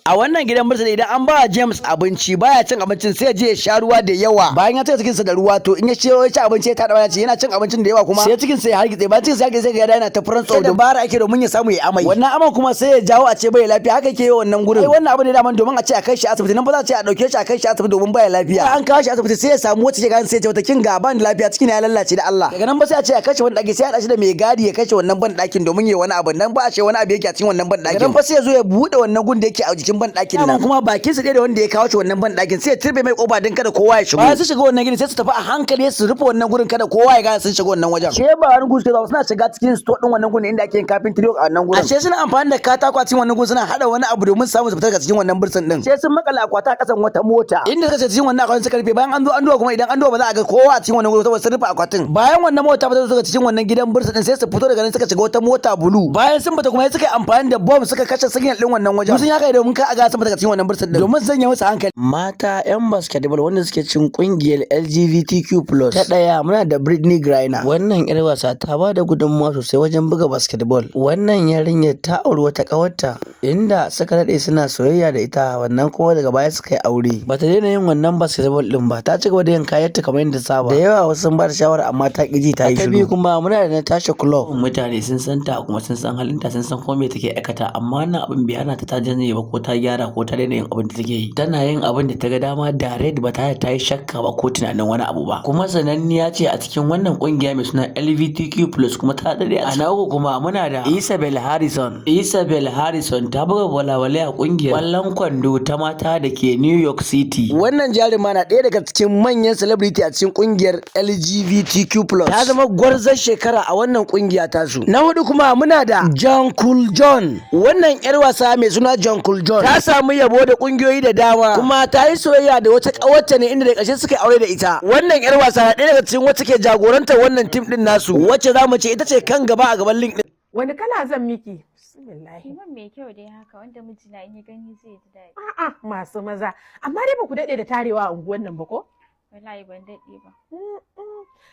A wannan gidan bursin, idan an ba James abinci, baya cin abincin, sai ya je ya sha ruwa da yawa. Bayan ya cika cikinsa da ruwa, to in ya ci ya ci abinci, ya tada ya ci, yana cin abincin da yawa kuma sai cikin sa ya hargitse. Bayan cikin sa ya hargitse, sai ga yana ta furan tsawo, dabara ake domin ya samu ya amai. Wannan aman kuma sai ya jawo a ce bai lafiya. Haka yake yi wannan gurin. Ai wannan abu ne daman domin a ce a kai shi asibiti nan ba, za a ce a dauke shi a kai shi asibiti domin baya lafiya. An kawo shi asibiti, sai ya samu wacce ke gani, sai ya ce mata, "Kin ga, ban lafiya, cikin ya lalace da Allah." Daga nan ba sai a ce a kai shi wani daki, sai a haɗa shi da mai gadi ya kai shi wannan ban dakin domin ya wani abu nan ba, a ce wani abu yake a cikin wannan ban dakin. Nan fa sai ya zo ya bude wannan gun da yake a jikin ban dakin nan, kuma bakin su ɗaya da wanda ya kawo shi wannan ban dakin, sai ya turbe mai kofa din kada kowa ya shigo. Bayan su shiga wannan gini, sai su tafi a hankali su rufe wannan gurin kada kowa ya gane sun shiga wannan wajen. She ba wani gurin suke, suna shiga cikin store din wannan gurin inda ake yin carpentry a wannan gurin. Ashe suna amfani da katako a cikin wannan gurin, suna hada wani abu domin samu su fita daga cikin wannan bursin din. Sai sun makala akwata a kasan wata mota inda suka ce cikin wannan akwatin suka rufe. Bayan an zo an duba kuma, idan an duba, ba za a ga kowa a cikin wannan gurin saboda sun rufe akwatin. Bayan wannan mota ba ta zo cikin wannan gidan bursin din, sai su fito daga nan, suka shiga wata mota blue. Bayan sun fita kuma, sai suka yi amfani da bomb suka kashe signal din wannan wajen. Sun haka domin ka a ga sun fita daga cikin wannan bursin din, domin sanya musu hankali. Mata 'yan basketball wanda suke cikin kungiyar LGBTQ+. Ta ɗaya muna da Brittney Griner. Wannan 'yar wasa ta ba da gudunmawa sosai wajen buga basketball. Wannan yarinyar ta auri wata ƙawarta inda suka daɗe suna soyayya da ita, wannan kuma daga baya suka yi aure. Bata daina yin wannan basketball ɗin ba, ta ci gaba da yin kayanta kamar yadda ta saba. Da yawa wasu sun ba da shawara, amma ta ƙi ji, ta yi shiru. Ta biyu kuma muna da Natasha Clark. Mutane sun san ta kuma sun san halinta, sun san kuma me take aikata, amma wannan abin bai hana ta ta janye ba ko ta gyara ko ta daina yin abin da take yi. Tana yin abin da ta ga dama direct, ba tare da ta yi shakka ba ko tunanin wani abu ba. Kuma sananniya ce a cikin wannan kungiya mai suna LGBTQ+, kuma ta daɗe. A na uku kuma muna da Isabel Harrison. Isabel Harrison ta buga walawalai a kungiyar ƙwallon kwando ta mata da ke New York City. Wannan jaruma na ɗaya daga cikin manyan celebrity a cikin kungiyar LGBTQ+. Ta zama gwarzon shekara a wannan kungiya tasu. Na hudu kuma muna da John Cool John. Wannan yar wasa mai suna John Cool John ta samu yabo da kungiyoyi da dama, kuma ta yi soyayya da wata ƙawarta ne inda da ƙarshe suka yi aure da ita. Wannan yar wasa na ɗaya daga cikin wacce ke jagorantar wannan team din nasu, wacce za mu ce ita ce kan gaba a gaban link din. Wani kala zan miki? Bismillah. Kiman mai kyau dai haka, wanda mijina in ya gani zai ji daɗi. A'a, masu maza. Amma dai ba ku daɗe da tarewa a unguwan nan ba ko? Wallahi ban daɗe ba.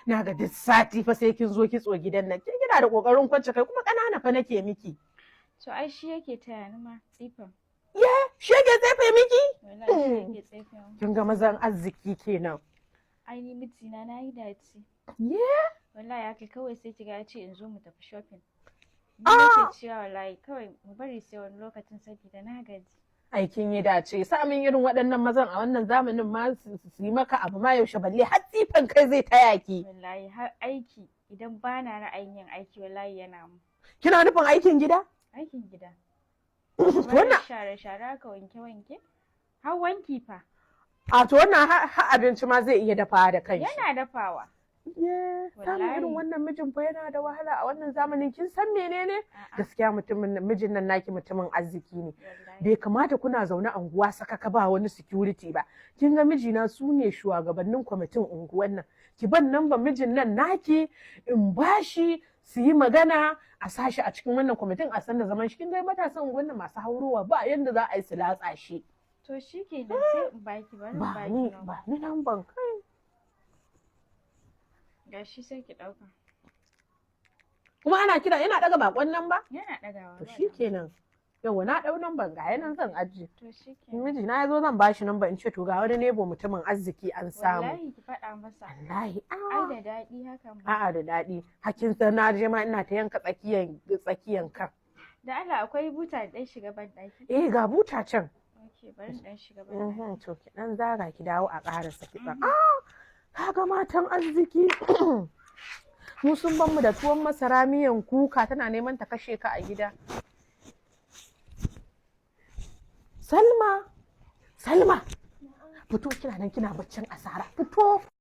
Na ga duk sati fa sai kin zo kitso gidan nan. Kin kina da kokarin kwance kai, kuma ƙanana fa nake miki. To ai shi yake taya ni ma tsifan. Ye, shi yake tsefe miki? Wallahi shi yake tsefe min. Kin ga mazan arziki kenan. Ai ni mijina na yi dace. Ye? Wallahi haka kawai sai kiga ya ce in zo mu tafi shopping. Ni nake cewa wallahi kawai mu bari sai wani lokacin saboda na gaji. Aikin yi dace. Samun irin waɗannan mazan a wannan zamanin ma su yi maka abu ma yaushe, balle har tsifan kai zai taya ki. Wallahi har aiki, idan bana ra'ayin yin aiki, wallahi yana mu. Kina nufin aikin gida? Aikin gida. Wannan share share haka, wanke wanke. Har wanki fa. A to wannan har abinci ma zai iya dafawa da kanshi. Yana dafawa. Ye, samun irin Wallahi. wannan mijin fa yana da wahala a wannan zamanin. Kin san menene? A'a. Gaskiya mutumin nan, mijin nan naki mutumin arziki ne. Wallahi. Bai kamata kuna zaune a unguwa sakaka ba wani security ba. Kin ga mijina su ne shugabannin kwamitin unguwan nan. Ki ban namba mijin nan naki in bashi su yi magana a sashi a cikin wannan kwamitin, a san da zaman shi. Kin ga matasan unguwan nan masu haurowa, ba yanda za a yi su latsa shi. To shi ke da, sai in baki, bari in Ba baki ni number. Ba ni namban kai. Gashi, sai ki ɗauka. Kuma ana kira yana daga bakon nan ba? Yana ɗagawa. To Ba shi damuwa. kenan. Yauwa, na ɗau namban, ga yanan zan ajiye. To shi kenan. Mijina ya zo zan bashi namba in ce to ga wani nebo mutumin arziki an samu. Wallahi ki faɗa masa. Wallahi. Ai da daɗi hakan ba. A'a, da daɗi. Hakin san na je ma ina ta yanka tsakiyan tsakiyan kan. Da Allah akwai buta da ɗan shiga ban ɗaki. Eh, ga buta can. Ok, bari in ɗan shiga ban ɗaki. To ki dan zaga ki dawo a ƙarasa kitson. Ah, kaga matan arziki. Mu sun ban mu da tuwon masara miyan kuka tana neman ta kashe ka a gida. Salma, Salma, fito, kina nan kina baccin asara. Fito.